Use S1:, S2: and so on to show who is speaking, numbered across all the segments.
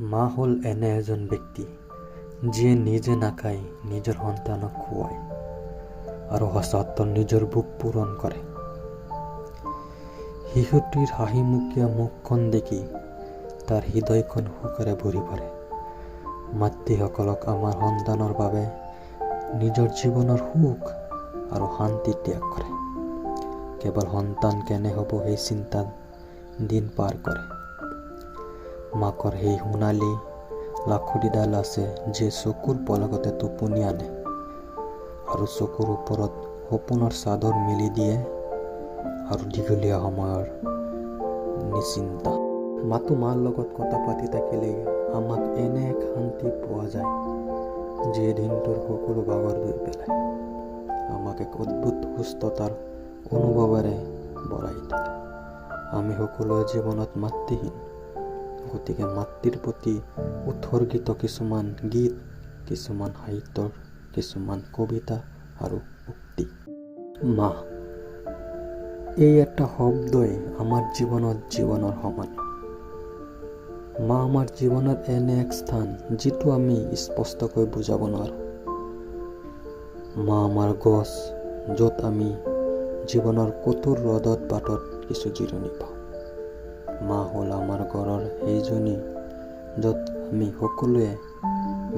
S1: মা হ'ল এনে এজন ব্যক্তি, যিয়ে নিজে নাখাই নিজৰ সন্তানক খুৱায় আৰু সঁচাত নিজৰ ভোক পূৰণ কৰে। শিশুটিৰ হাঁহিমুখীয়া মুখখন দেখি তাৰ হৃদয়খন সুখেৰে ভৰি পৰে। মাতৃসকলক আমাৰ সন্তানৰ বাবে নিজৰ জীৱনৰ সুখ আৰু শান্তি ত্যাগ কৰে। কেৱল সন্তান কেনে হ'ব সেই চিন্তাত দিন পাৰ কৰে। মাকৰ সেই সোণালী লাখুটিডাল আছে, যিয়ে চকুৰ পলকতে টোপনি আনে আৰু চকুৰ ওপৰত সপোনৰ চাদৰ মেলি দিয়ে আৰু দীঘলীয়া সময়ৰ নিশ্চিন্তা। মাথো মাৰ লগত কথা পাতি থাকিলেই আমাক এনে এক শান্তি পোৱা যায়, যিয়ে দিনটোৰ সকলো ভাগৰ ধুই পেলায়, আমাক এক অদ্ভুত সুস্থতাৰ অনুভৱেৰে ভৰাই তোলে। আমি সকলোৱে জীৱনত মাতৃহীন। গতিকে মাতৃৰ প্ৰতি উৎসৰ্গিত কিছুমান গীত, কিছুমান সাহিত্যৰ কিছুমান কবিতা আৰু উক্তি। মা, এই এটা শব্দই আমাৰ জীৱনত জীৱনৰ সমান। মা আমাৰ জীৱনৰ এনে এক স্থান, যিটো আমি স্পষ্টকৈ বুজাব নোৱাৰোঁ। মা আমাৰ গছ, য'ত আমি জীৱনৰ কঠোৰ ৰ'দত বাটত কিছু জিৰণি পাওঁ। মা হ'ল আমাৰ ঘৰৰ সেইজনী, য'ত আমি সকলোৱে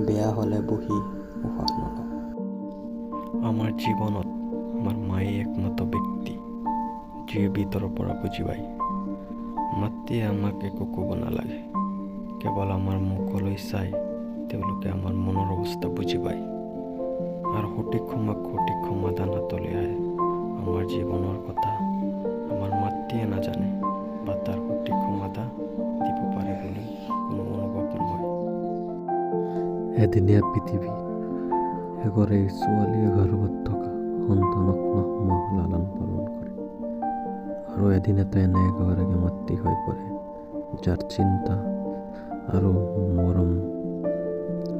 S1: বেয়া হ'লে বহি উশাহ নলওঁ। আমাৰ জীৱনত আমাৰ মায়ে একমাত্ৰ ব্যক্তি, যিয়ে ভিতৰৰ পৰা বুজি পায়। মাতৃয়ে আমাক একো ক'ব নালাগে, কেৱল আমাৰ মুখলৈ চাই তেওঁলোকে আমাৰ মনৰ অৱস্থা বুজি পায় আৰু সঠিক সময়ত সঠিক সমাধান হাতলৈ আহে। আমাৰ জীৱনৰ কথা আমাৰ মাতৃয়ে নাজানে বা তাৰ সঠিক সমাধান দিব পাৰে বুলি কোনো অনুভৱ নহয়।
S2: এদিনীয়া পৃথিৱী। এগৰাকী ছোৱালীয়ে গৰ্ভত থকা সন্তানক 9 মাহ লালন পালন কৰে আৰু এদিনতে এনে এগৰাকী মাতৃ হৈ পৰে, যাৰ চিন্তা আৰু মৰম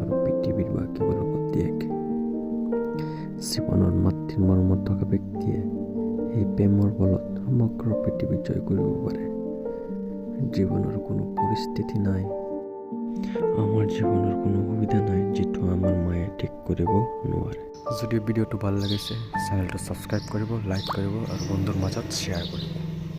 S2: আৰু পৃথিৱীৰ বাকীবোৰৰ প্ৰতি একে। জীৱনৰ মাতৃৰ মৰমত থকা ব্যক্তিয়ে সেই প্ৰেমৰ বলত সমগ্ৰ পৃথিৱী জয় কৰিব পাৰে। জীৱনৰ কোনো পৰিস্থিতি নাই, আমাৰ জীৱনৰ কোনো অসুবিধা নাই, যিটো আমাৰ মায়ে ঠিক কৰিব নোৱাৰে।
S1: যদি ভিডিঅ'টো ভাল লাগিছে, চেনেলটো ছাবস্ক্ৰাইব কৰিব, লাইক কৰিব আৰু বন্ধুৰ মাজত শ্বেয়াৰ কৰিব।